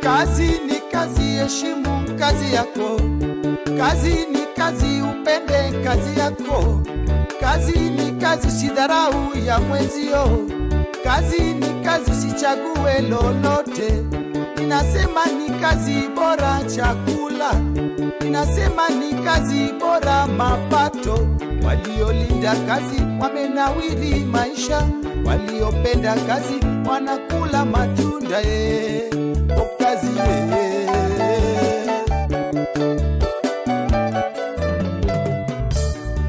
Kazi ni kazi, heshimu kazi yako. Kazi ni kazi, upende kazi yako. Kazi ni kazi, usidharau ya mwenzio. Kazi ni kazi, usichague lolote. Ninasema ni kazi bora chakula, ninasema ni kazi bora mapato. Waliolinda kazi wamenawiri maisha, waliopenda kazi wanakula matunda. Eh, o kazi eh.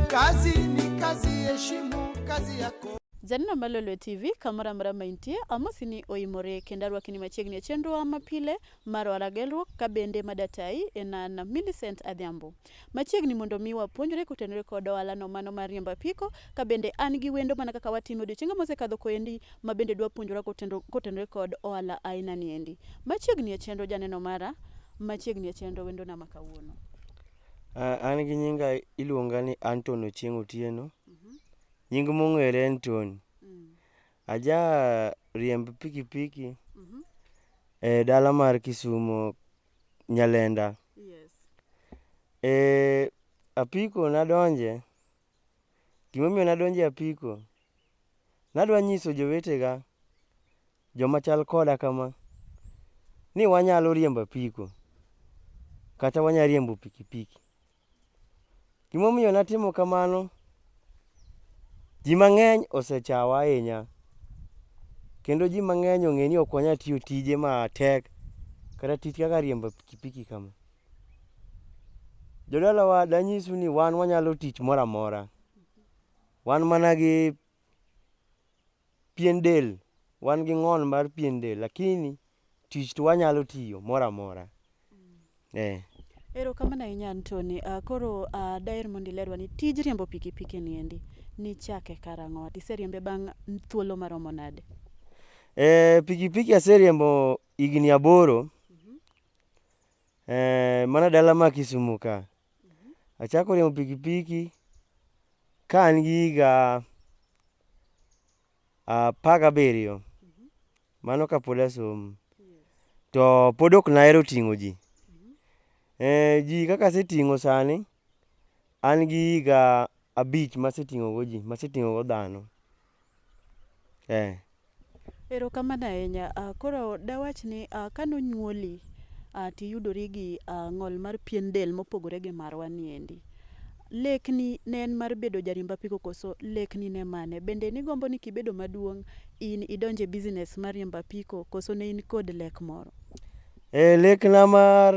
Kazi ni kazi, heshimu kazi yako. Janeno mar Lolwe TV kamoro amora ma intie, amosi ni oimore kendo arwaki ni machiegni e chenrowa mapile mar ohala gelruok ka bende madatai en an Millicent Adhiambo. Machiegni mondo mi wapuonjre kotenore kod ohala no mano mar riembo apiko ka bende an gi wendo mana kaka watimo odiochienge mosekadho koendi ma bende dwa puonjora kotenore kod ohala aina ni endi. Machiegni e chenro janeno mara, machiegni e chenro wendona ma kawuono. An gi nyinga iluonga ni Anton Ochieng' Otieno. Nying mong'ere en Tony. Aja riemb pikipiki e dala mar Kisumo, Nyalenda. E apiko nadonje, gimomiyo nadonjo e apiko, nadwa nyiso jowetega joma chal koda kama ni wanyalo riembo apiko kata wanya riembo pikipiki. Gimomiyo natimo kamano, ji mang'eny osechawa ahinya. Kendo ji mang'eny ong'e ni ok wanyal tiyo tije matek kata tich kaka riembo pikipiki kama. Jodalawa danyisu ni wan wanyalo tich moro amora. Wan mana gi pien del, wan gi ng'ol mar pien del lakini tich to wanyalo tiyo moro amora. Eh. Erokamano ahinya Anthony. Koro daher mondo ilerwa ni tij riembo pikipiki ni endi nichake karang'o? Tiseriembe bang' thuolo maromo nade? Eh, pikipiki aseriembo higni 8 mana dala ma Kisumu ka. Achako riembo pikipiki ka an gi higa 17. Mano kapod asomo. To pod ok nahero ting'o ji. Ji kaka aseting'o sani, an gi higa 5 maseting'o go ji, maseting'o go dhano. Eh. Erokamano ahinya. Koro dawach ni kanonyuoli tiyudori gi ng'ol mar pien del mopogore gi marwa ni endi. Lekni ne en mar bedo jariemb apiko koso lekni ne mane? Bende nigombo ni kibedo maduong' in idonje business mar riembo apiko koso ne in kod lek moro? Lekna mar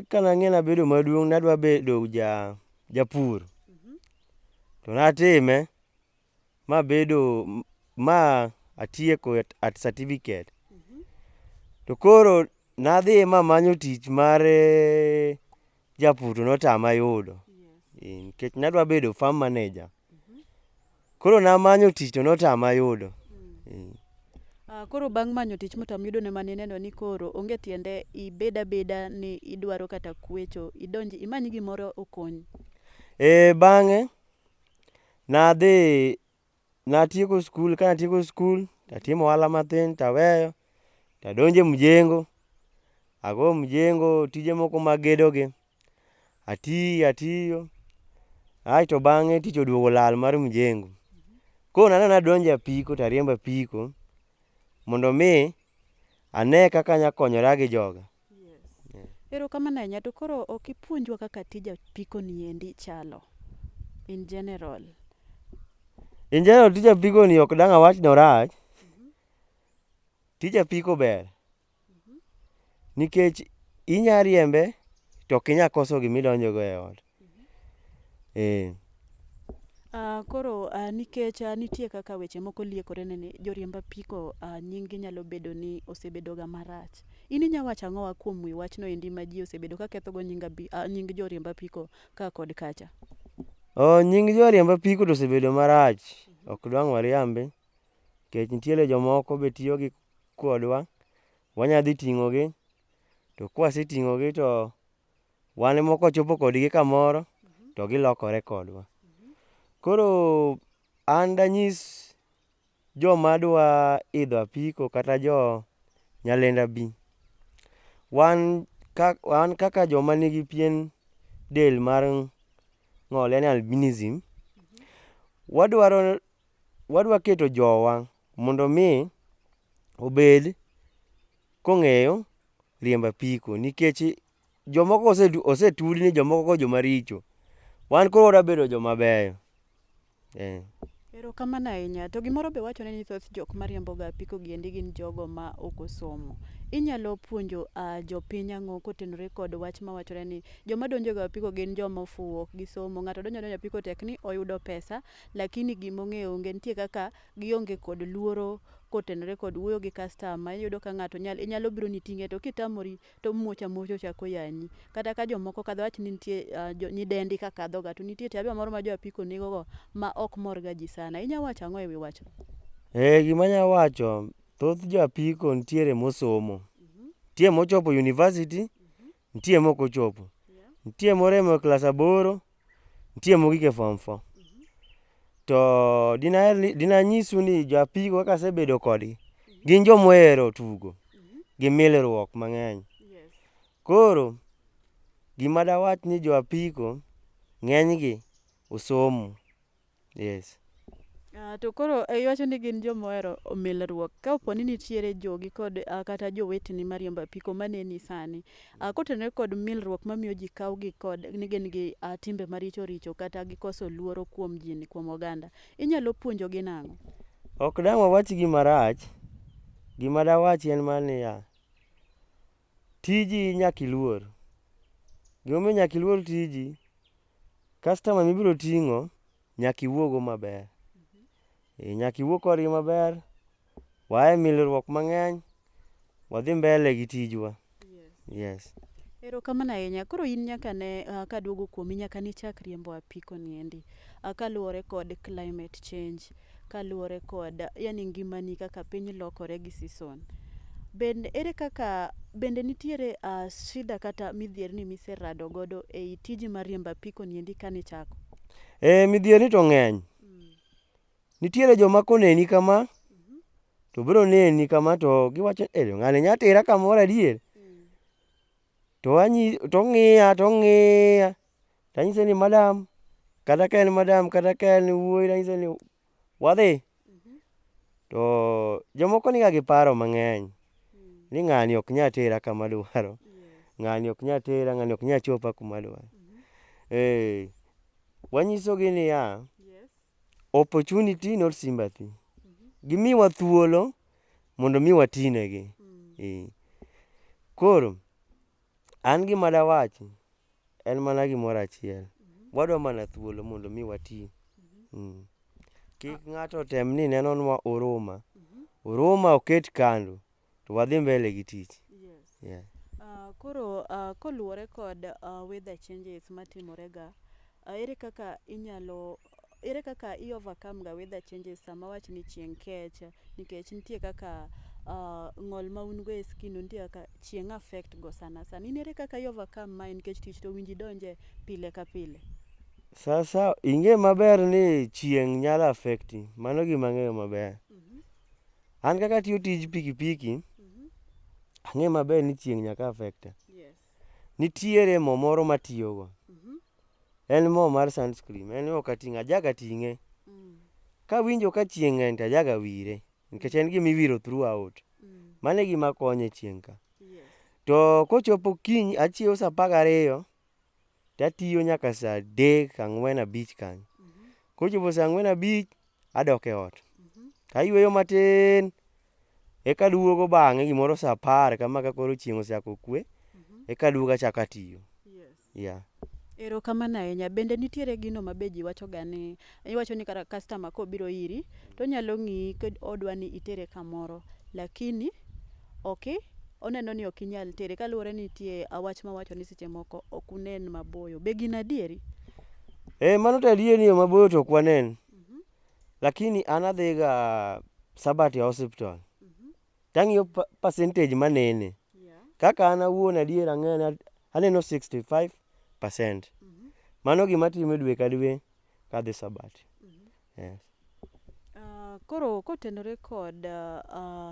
kanang'e nabedo maduong' nadwa bedo japur. To natime mabedo ma atieko at certificate. To koro nadhi mamanyo tich mar japur to notama yudo. Nikech nadwa bedo farm manager. Koro namanyo tich to notama yudo. Koro bang' manyo tich motami yudo ne manineno ni koro onge tiende ibed abeda ni idwaro kata kwecho, idonj imany gimoro okonyi. Bang'e nadhi natieko skul, kanatieko skul tatimo ohala mathin taweyo tadonjo e mjengo, ago mjengo tije moko mag gedo gi, atiyo atiyo aeto bang'e tich oduogo olal mar mjengo. Koro naneno nadonjo e apiko tariembo apiko mondo mi ane kaka anya konyora gi joga. Erokamano ahinya. To koro ok ipuonjwa kaka tij apiko ni endi chalo in general. In general tij apiko ni ok dang' awach ni orach. Tij apiko ber. Nikech inya riembe to ok inya koso gima idonjo go e ot. Eh. Koro nikech nitie kaka weche moko liekore ne ni joriemb apiko nying gi nyalo bedo ni osebedo ga marach. In inya wacho ang'owa kuom wi wachno endi ma ji osebedo ka ketho go nying joriemb apiko ka kod kacha? Oh, nying joriemb apiko to osebedo marach. Ok dwang' wariambi. Nikech nitiere jomoko be tiyo gi kodwa, wanya dhi ting'o gi, to kwaseting'o gi to wan ema kwachopo kodgi kamoro to gilokore kodwa. Koro an danyis joma dwa idho apiko kata jo Nyalenda bi, Wan ka wan kaka joma nigi pien del mar ng'ol yani albinism, wadwaro wadwa keto jowa mondo mi obed kong'eyo riembo apiko nikech jomoko osetud ni jomoko go joma richo. Wan koro wadwa bedo joma beyo. Eh. Erokamano ahinya. To gimoro be wachore ni thoth jok mariembo ga apiko gi endi gin jogo ma ok osomo. Inyalo puonjo jopiny ang'o kotenore kod wach mawachore ni joma donjo ga apiko gin joma ofuwo, ok gisomo. Ng'ato donjo adonja e apiko tek ni oyudo pesa lakini gimong'eyo onge. Nitie kaka gionge kod luoro kotenore kod wuoyo gi customer. Iyudo ka ng'ato nyalo biro ni iting'e to kitamori to omuoch amuocha ochako yanyi. Kata ka jomoko kadho awach ni nitie nyidendi ka kadho ga to nitie tabia moro ma jo apiko nigo go ma ok mor ga ji sana. Inya wacho ang'o ewi wachno? Eh, gima anya wacho, thoth jo apiko nitiere mosomo. Nitie mochopo university, nitie mok ochopo. Nitie moremo e klas aboro, nitie mogik e form four. To dinaher ni dinanyisu ni jo apiko kaka asebedo kodgi, gin jomohero tugo gi milruok mang'eny. Koro gima dawach ni jo apiko ng'enygi osomo. Yes. To koro iwacho ni gin joma ohero milruok. Ka opo ni nitiere jogi kod kata joweteni mariembo apiko maneni sani, kotenore kod milruok mamiyo ji kawogi kod ni gin gi timbe maricho richo kata gikoso luoro kuom ji kuom oganda, inyalo puonjogi nang'o? Ok dang' wawach gima rach, gima dawachi en mana niya, tiji nyaka iluor. Gimomiyo nyaka iluor tiji, customer mibiro ting'o nyaka iwuogo maber. Eh, nyaka iwuo kodgi maber, wae milruok mang'eny, wadhi mbele gi tijwa. Yes. Erokamano ahinya. Koro in nyaka ne kaduogo kuomi nyaka nichak riembo apiko ni endi. Kaluwore kod climate change, kaluwore kod yani ngimani kaka piny lokore gi season. Bende ere kaka bende nitiere shida kata midhierni miserado godo ei tiji mar riembo apiko ni endi kanichako? Eh, midhierni to ng'eny. Nitiere joma koneni kama, to biro neni kama to giwacho ni eh, ng'ani nya tera kamoro adier. To anyi to ong'iya to ong'iya tanyise ni madam, kata ka en madam kata ka en wuoyi tanyise ni wadhi. To jomoko niga gi paro mang'eny ni ng'ani ok nya tera kama adwaro, ng'ani ok nya tera, ng'ani ok nya chopa kuma adwaro. Eh, wanyisogi niya, opportunity not sympathy. Gimiwa thuolo mondo mi watinegi. Eh. Koro, an gima dawachi en mana gimoro achiel. Wadwa mana thuolo mondo mi wati. Mm. Kik ng'ato tem ni nenonwa huruma. Huruma oket kando to wadhi mbele gi tich. Yeah. Koro koluwore kod weather changes matimore ga, ere kaka inyalo ere kaka i overcome ga weather changes sama wach ni chieng' kech nikech nitie kaka ng'ol ma un go e skin nitie kaka chieng' affect go sana sana. In ere kaka i overcome mae nikech tich to owinjo idonje pile ka pile? Sasa ing'e maber ni chieng' nyalo affect i, mano gima ang'eyo maber. An kaka atiyo tij pikipiki, ang'e maber ni chieng' nyaka affect a. Nitiere mo moro matiyogo. En mo mar sunscreen, en ok ating'e, ajaga ting'e. Kawinjo ka chieng' ng'eny to ajaga wire, nikech en gima iwiro throughout. Mano e gima konyo e chieng' ka. To kochopo okinyi, achiew sa apar gariyo, tatiyo nyaka sa adek, ang'wen, abich kanyo. Kochopo sa ang'wen abich, adok e ot. Ayweyo matin, eka aduogo bang'e gimoro sa apar kama ka koro chieng' osechako kwe, eka aduogo achako atiyo. Yeah. Erokamano ahinya. Bende nitiere gino ma be ji wacho ga ni iwacho ni kata customer kobiro iri to onyalo ng'iyi ka odwa ni itere kamoro lakini ok oneno ni ok inyal tere kaluwore ni nitie wach mawacho ni seche moko ok unen maboyo. Be gino adieri? Eh, mano to adier ni yo maboyo to ok wanen. Lakini an adhiga Sabatia Hospital. Tang'iyo percentage manene. Kaka an awuon adier ang'eyo ni aneno 65%. Mano gima atimo dwe ka dwe kadhi Sabatia. Yes. Koro kotenore kod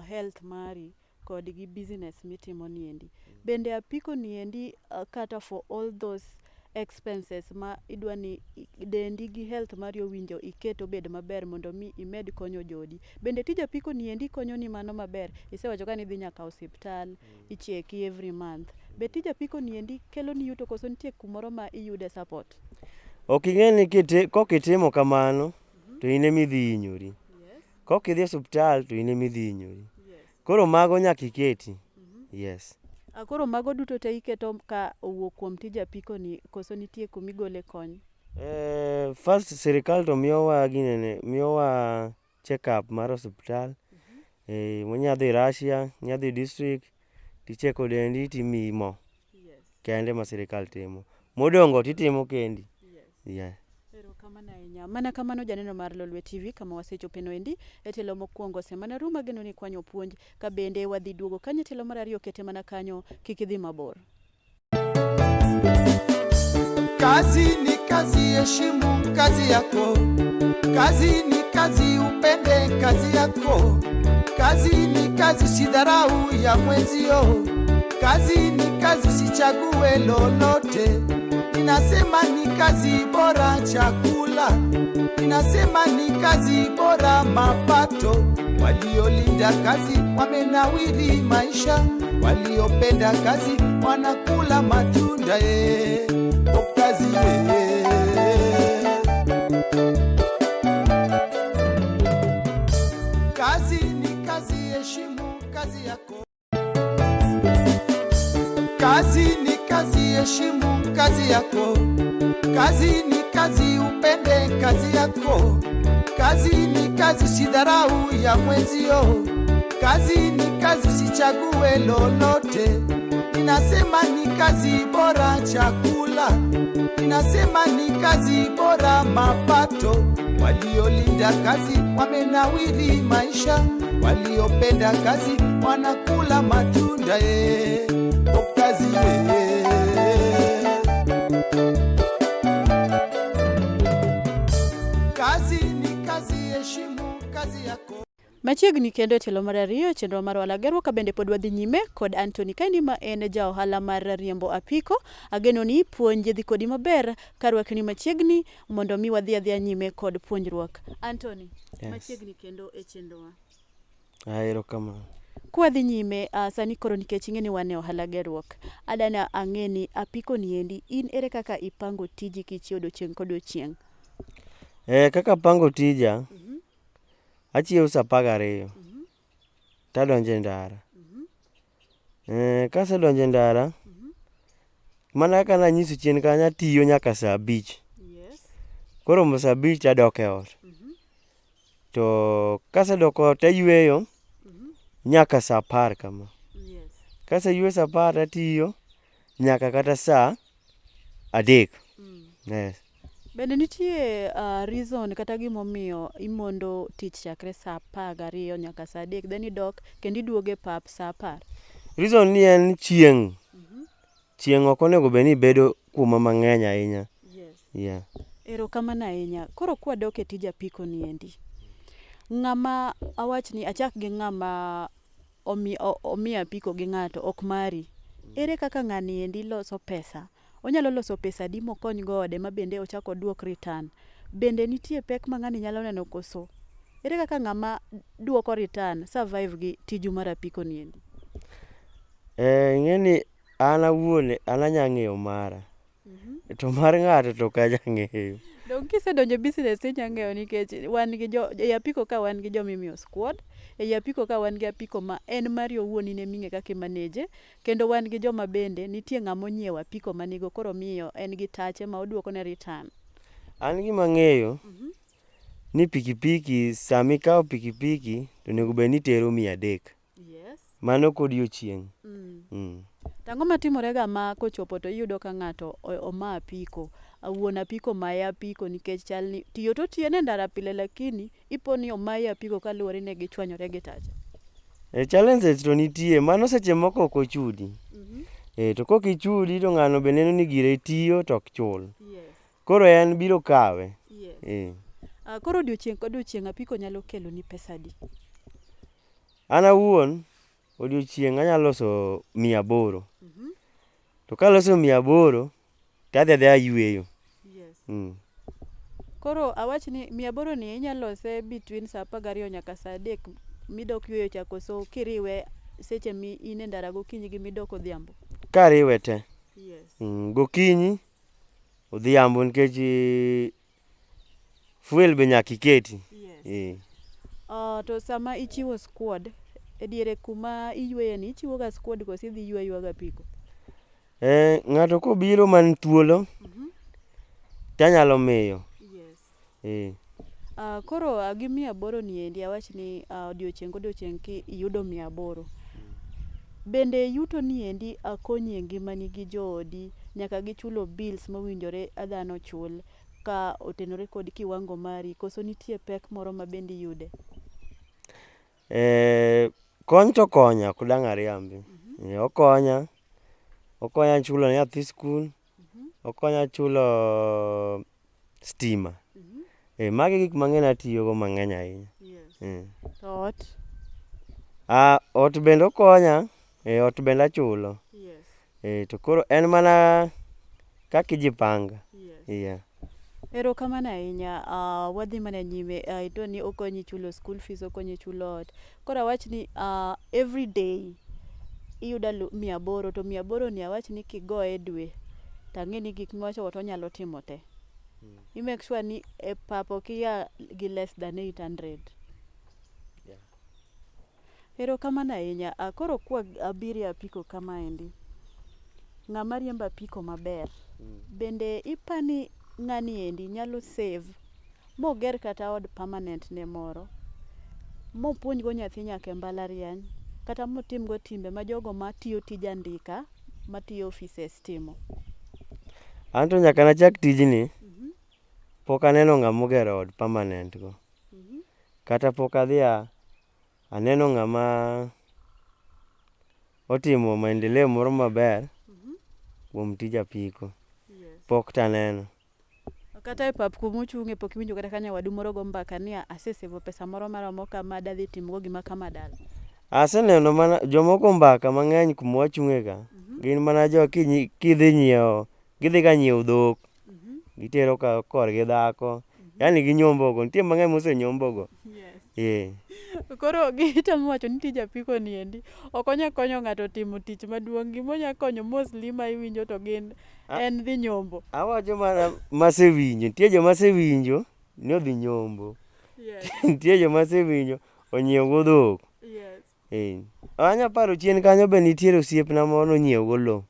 health mari. kod gi business mitimo niendi. Bende apiko niendi kata for all those expenses ma idwa ni dendi gi health mari owinjo iket obed maber mondo mi imed konyo joodi. Bende tij apiko niendi konyo ni mano maber? Isewacho ka ni idhi nyaka osiptal, icheki every month. Be tij apiko niendi kelo ni yuto koso nitie kumoro ma iyude support? Ok ing'e ni kok itimo kamano to in ema idhi hinyori. Kok idhi e osiptal to in ema idhi hinyori. Koro mago nyaka iketi. Yes. Koro mago duto te iketo ka owuok kuom tij apiko ni koso nitie kuma igole kony? First sirikal to miyowa ginene, miyowa check up mar osiptal. Inya dhi Russia, inya dhi district ticheko dendi timiyi mo. Kende ma sirikal timo. Modong'go titimo kendi. Yeah. Erokamano ahinya. Mana kamano janeno mar Lolwe TV kama wasechope noendi e tielo mokwongo semana ru mageno ni kwanyo puonj ka bende wadhi duogo kanyo e tielo mar ariyo kete mana kanyo kik idhi mabor. Kazi ni kazi, heshimu kazi yako. Kazi ni kazi, upende kazi yako. Kazi ni kazi, usidharau ya mwenzio. Kazi ni kazi, usichague lolote. Ninasema ni kazi bora chakula, ninasema ni kazi bora mapato. Waliolinda kazi wamenawiri maisha, waliopenda kazi wanakula matunda. O kazi eh. Kazi ni kazi, heshimu kazi yako. Kazi ni kazi, heshimu kazi yako. Kazi ni kazi, upende kazi yako. Kazi ni kazi, usidharau ya mwenzio. Kazi ni kazi, usichague lolote. Ninasema ni kazi bora chakula, ninasema ni kazi bora mapato. Waliolinda kazi wamenawiri maisha, waliopenda kazi wanakula matunda. O kazi eh. Kazi ni kazi, heshimu kazi yako. Machiegni kendo e tielo mar ariyo chenro mar ohala gerruok ka bende pod wadhi nyime kod Anthony Kaini ma en ja ohala mar riembo apiko. Ageno ni puonj dhi kodi maber karwakni machiegni mondo mi wadhi adhiya nyime kod puonjruok. Anthony, Yes. machiegni kendo e chenrowa. Erokamano. Kwadhi nyime sani koro nikech ing'e ni wan e ohala gerruok, adana ang'e ni apiko ni endi in ere kaka ipango tiji kichiew odiochieng' kodiochieng'? Kaka apango tija, achiew sa 12 tadonjo e ndara. Kasedonjo e ndara, mana kaka nanyisi chien kanyo atiyo nyaka sa 5. Koromo sa 5 tadok e ot. To kasedok e ot tayweyo nyaka sa 10 kama. Kaseyweyo sa 10 tatiyo nyaka kata sa 3. Yes. Bende nitie reason kata gimomiyo imondo tich chakre sa 12 nyaka sa 3 then idok kendo iduogo e pap sa 10? Reason ni en chieng'. Chieng' ok onego bed ni bedo kuma mang'eny ahinya. Yeah. Erokamano ahinya. Koro kwadok e tij apiko ni endi, ng'ama awach ni achak gi ng'ama omi apiko gi ng'ato ok mari. Ere kaka ng'ani endi loso pesa? Onyalo loso pesa adi mokony go ode ma bende ochak oduok return? Bende nitie pek ma ng'ani nyalo neno koso? Ere kaka ng'ama duoko return survive gi tiju mar apiko ni endi? Ing'e ni an awuon an anya ng'eyo mara. To mar ng'ato to ok anya ng'eyo. Dong kisedonjo e business tinya ng'eyo nikech wan gi jo e apiko ka wan gi joma imiyo squad, ei apiko ka wan gi apiko ma en mari owuon in ema ing'e kaka i manage, kendo wan gi joma bende nitie ng'ama onyiewo apiko manigo koro miyo en gi tache ma oduoko ne return. An gima ang'eyo ni pikipiki sama ikawo pikipiki to onego bed ni itero 300. Mano kodiochieng'. To ang'o matimore ga ma kochopo to iyudo ka ng'ato oma apiko, wuon apiko omaye apiko nikech chal ni tiyo to otiyo e ndara pile lakini ipo ni omaye apiko kaluwore ni gichwanyore gi tache. Challenges to nitie, mano seche moko ok ochudi. To kok ichudi to ng'ano be neno ni gire tiyo to ok chul. Koro en biro kawe. Koro odiochieng' kodiochieng' apiko nyalo kelo ni pesa adi? An awuon Odiochieng' anyalo loso 800. To kaloso 800 to adhi adhiya ayweyo. Yes. Koro awach ni 800 ni inyalo lose between saa 12 nyaka saa 3 midok yweyo cha koso kiriwe seche mi in e ndara gokinyi gi midok odhiambo? Kariwe te. Yes. Gokinyi, odhiambo nikech fuel be nyaka iketi. Yes. Eh. To sama ichiwo squad, e diere kuma iyueye ni ichiwo ga squad koso idhi ywe aywa gapiko? Eh, ng'ato kobiro man thuolo tanyalo miyo. Yes. Eh. Koro gi 800 ni endi awach ni odiochieng' kodiochieng' ki iyudo 800. Bende yuto ni endi konyi e ngimani gi joodi nyaka gi chulo bills mowinjore dhano chul ka otenore kod kiwango mari koso nitie pek moro ma bende iyude? Eh, kony to okonya ok dang' ariambi. Eh, okonya, okonya chulo ne nyathi skul, okonya chulo stima. Eh, magi gik mang'eny atiyogo mang'eny ahinya. Yes. Eh. To ot? Ah, ot bende okonya, eh, ot bende achulo. Yes. Eh, to koro en mana kaka ijipanga. Yes. Yeah. Erokamano ahinya. Wadhi mana nyime. Ito ni okonyi chulo school fees, okonyi chulo ot. Koro awach ni every day iyudo 800 to 800 ni awach ni kigoye e dwe tang'e ni gik miwacho go to onyalo timo te. I make sure ni e pap ok ia gi less than 800. Yeah. Erokamano ahinya. Koro kwa abiro e apiko kamaendi, ng'ama riembo apiko maber, bende ipani ng'ani endi nyalo save moger kata od permanent ne moro, mopuonjgo nyathi nyaka e mbalariany, kata motimgo timbe ma jogo matiyo tij andika, matiyo offices timo? Anto nyaka nachak tijni, pok aneno ng'ama ogero od permanent go. Kata pok adhi aneno ng'ama otimo maendeleo moro maber kuom tij apiko. Pok taneno. Kata e pap kumuchung'e pok iwinjo kata ka nyawadu moro go mbaka ni asesevo pesa moro maromo kama dadhi timgo gima kama dala. Aseneno mana joma ogo mbaka mang'eny kuma wachung'e ka, gin mana jo kidhi nyiewo, gidhi ga nyiewo dhok, gitero ka korgi dhako, yaani ginyombo go, nitie mang'eny mosenyombo go. Yes. Eh. Koro gitemo wacho ni tij apiko ni endi ok onya konyo ng'ato timo tich maduong', gima onya konyo mostly ma iwinjo to gin en dhi nyombo. Awacho mana masewinjo, nitie joma asewinjo ni odhi nyombo. Yes. Nitie joma asewinjo onyiewo go dhok. Yes. Eh. Anya paro chien kanyo be nitiere osiepna moro nonyiewo go lo.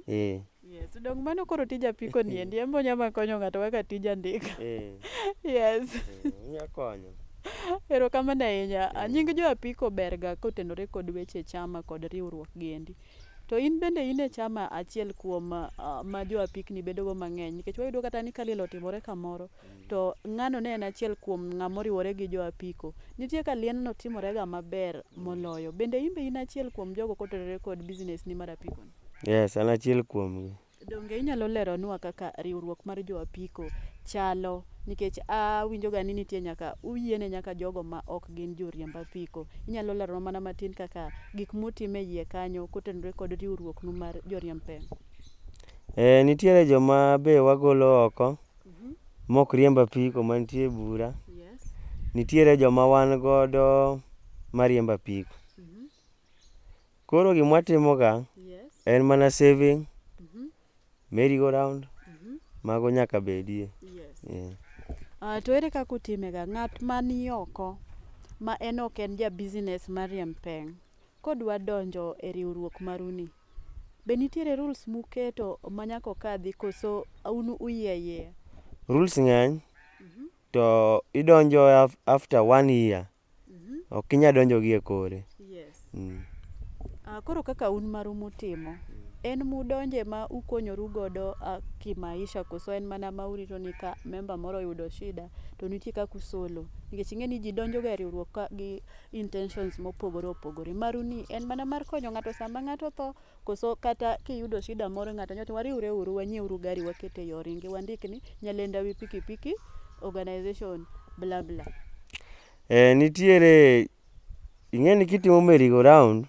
Eh. Yes. Dong mano koro tij apiko ni endi en be onya mana konyo ng'ato kaka tij andika. Eh. Yes. Eh, onya konyo. Erokamano ahinya. Nying jo apiko ber ga kotenore kod weche chama kod riwruok gi endi. To in bende in e chama achiel kuom ma jo apikni bedo go mang'eny nikech wayudo kata ni ka liel otimore kamoro to ng'ano ne en achiel kuom ng'ama oriwore gi jo apiko. Nitie ka liendno timore ga maber moloyo. Bende in be in achiel kuom jogo kotenore kod business ni mar apiko ni? Yes, an achiel kuomgi. Donge inyalo leronwa kaka riwruok mar jo apiko chalo nikech awinjo ga ni nitie nyaka uyiene nyaka jogo ma ok gin joriemb apiko. Inyalo leronwa mana matin kaka gik mutimo e iye kanyo kotenore kod riwruok nu mar joriemb peng'? Eh, nitiere joma be wagolo oko mok riemb apiko mantie e bura. Yes. Nitiere joma wan godo mariembo apiko. Koro gima watimo ga Yes. en mana saving, merry go round, mago nyaka bedie. Yes. Yeah. To ere kaka utime ga? Ng'at mani oko ma en ok en ja business mar riemb peng' kodwa donjo e riwruok maru ni, be nitiere rules muketo ma nyaka okadhi koso un uyie ayieya? Rules ng'eny to idonjo after one year. Ok inyal donjo gi e kore. Yes. Koro kaka un maru mutimo, en mudonje ma ukonyoru godo kimaisha koso en mana ma urito ni ka member moro oyudo shida to nitie kaka usolo? Nikech ing'e ni ji donjo ga e riwruok ka gi intentions mopogore opogore. Maru ni en mana mar konyo ng'ato sama ng'ato otho koso kata kiyudo shida moro ng'ato nyalo wacho wariwre uru wanyiew gari waket e yo oringi wandik ni Nyalenda wi pikipiki organization bla bla. Eh, nitiere ing'e ni kitimo merry go round.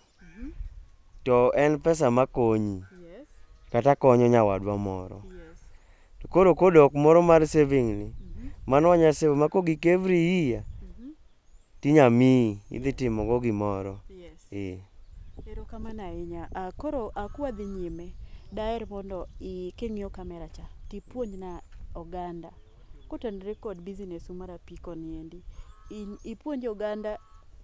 to en pesa makonyi Yes. kata konyo nyawadwa moro. Yes. To koro kodok moro mar saving ni, mano wanya save ma kogik every year tinya miyi idhi timogo gimoro. Yes. Eh. Erokamano ahinya. Koro kwadhi nyime, daher mondo king'iyo kamera cha, tipuonjna oganda kotenore kod business u mar apiko ni endi. Ipuonj oganda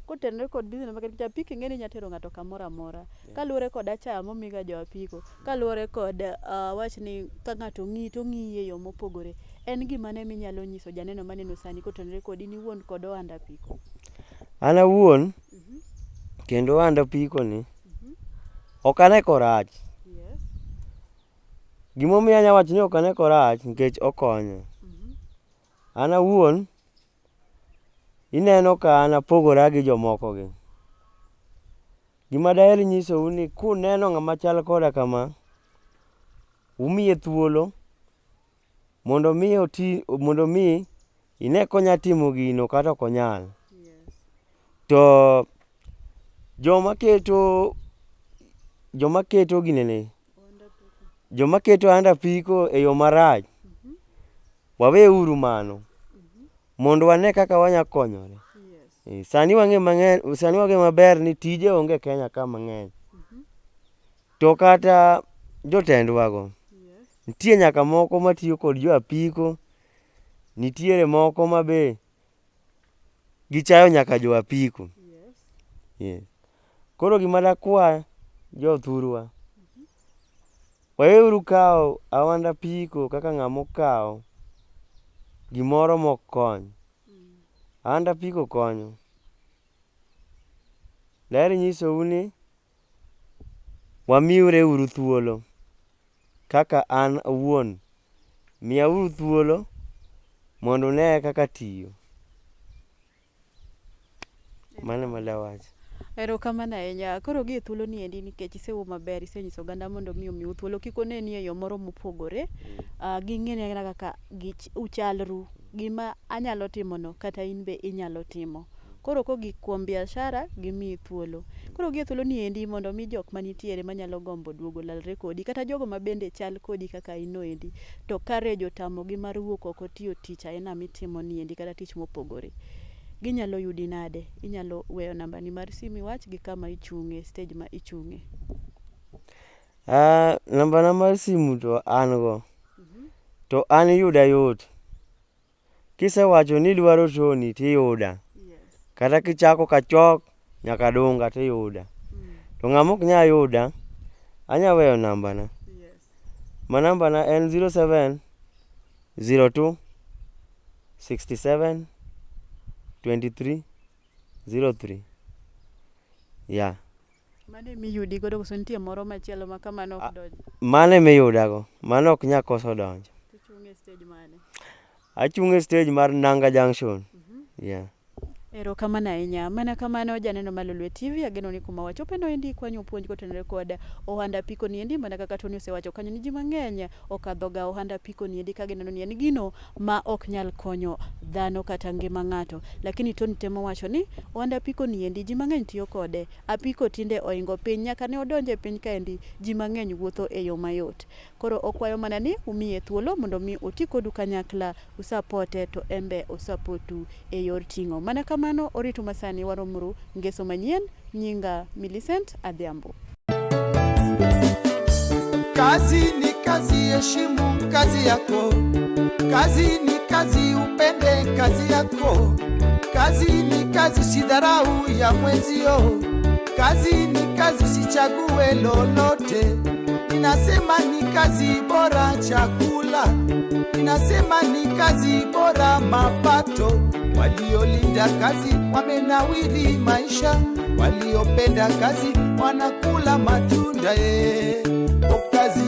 kotenore kod business makech apiko ing'e ni inya tero ng'ato kamoro amora. Kaluwore kod achaya momiga jo apiko, kaluwore kod awach ni ka ng'ato ng'iyi to ong'iyi e yo mopogore. En gimane minyalo nyiso janeno maneno sani kotenore kod in iwuon kod ohand apiko? An awuon kendo ohand apiko ni ok ane korach. Yes. Gimomiyo anya wacho ni ok ane korach nikech okonyo. An awuon ineno ka an apogora gi jomoko gi. Gima daher nyisou ni kuneno ng'ama chal koda kama, umiye thuolo mondo mi oti mondo mi ine konya timo gino kata ok onyal. Yes. To joma keto joma keto ginene Ohand apiko. joma keto ohand apiko e yo marach, waweuru mano mondo wane kaka wanya konyore. Yes. Eh, Sani wang'e mang'eny, sani wang'e maber ni tije onge Kenya ka mang'eny. To kata jotendwago, Yes. nitie nyaka moko matiyo kod jo apiko, nitiere moko ma be gichayo nyaka jo apiko. Yes. Yes. Koro gima dakwa jothurwa, waweuru kawo ohand apiko kaka ng'ama okawo gimoro mok kony. Ohand apiko konyo. Daher nyisou ni wamiure uru thuolo kaka an awuon, miyauru thuolo mondo une kaka atiyo. Mano ema dawach. Erokamano ahinya. Koro gi e thuolo ni endi nikech isewuoyo maber, isenyiso oganda mondo mi omiu thuolo kik oneni e yo moro mopogore. Ging'eni aging'a kaka uchalru. Gima anyalo timono kata in be inyalo timo. Koro kogik kuom biashara, gimiyi thuolo. Koro gi e thuolo ni endi mondo mi jok manitiere manyalo gombo duogo lalre kodi kata jogo mabende chal kodi kaka in no endi to courage otamogi mar wuok oko tiyo tich aina mitimo ni endi kata tich mopogore. Ginyalo yudi nade? Inyalo weyo namba ni mar simu iwach gi kama ichung'e, stage ma ichung'e. Namba na mar simu to an go. To an yuda yot. Kisewacho ni idwaro Tony tiyuda. Yes. Kata kichako Kachok nyaka Dunga tiyuda. To ng'ama ok nyal yuda, anya weyo namba na. Yes. Ma namba na en 07 02 67 23 03. Yeah. Mano emiyudi godo koso nitie moro machielo ma kamano ok donj? Mano emiyudago. Mano ok nyal koso donjo. Tichung' e stage mane? Achung' e stage mar Nanga Junction. Yeah. Erokamano ahinya. Mana kamano janeno mar Lolwe TV, ageno ni kuma wachope no endi kwanyo puonj kotenore kod ohand apiko ni endi mana kaka Tony osewacho kanyo ni ji mang'eny okadho ga ohand apiko ni endi ka gineno ni en gino ma ok nyal konyo dhano kata ngima ng'ato. Lakini Tony temo wacho ni ohand apiko ni endi ji mang'eny tiyo kode. Apiko tinde oingo piny nyaka ne odonjo e piny kaendi ji mang'eny wuotho e yo mayot. Koro okwayo mana ni umiye thuolo mondo mi oti kodu kanyakla, usapote to embe osapotu e yor ting'o. Mana kamano oritu masani waromuru ngeso manyien. Nyinga Millicent Adhiambo. Kazi ni kazi, heshimu kazi yako. Kazi ni kazi, upende kazi yako. Kazi ni kazi, sidharau ya mwenzio. Kazi ni kazi, sichague lolote. Ninasema ni kazi bora chakula, ninasema ni kazi bora mapato. Waliolinda kazi wamenawiri maisha, waliopenda kazi wanakula matunda. O kazi.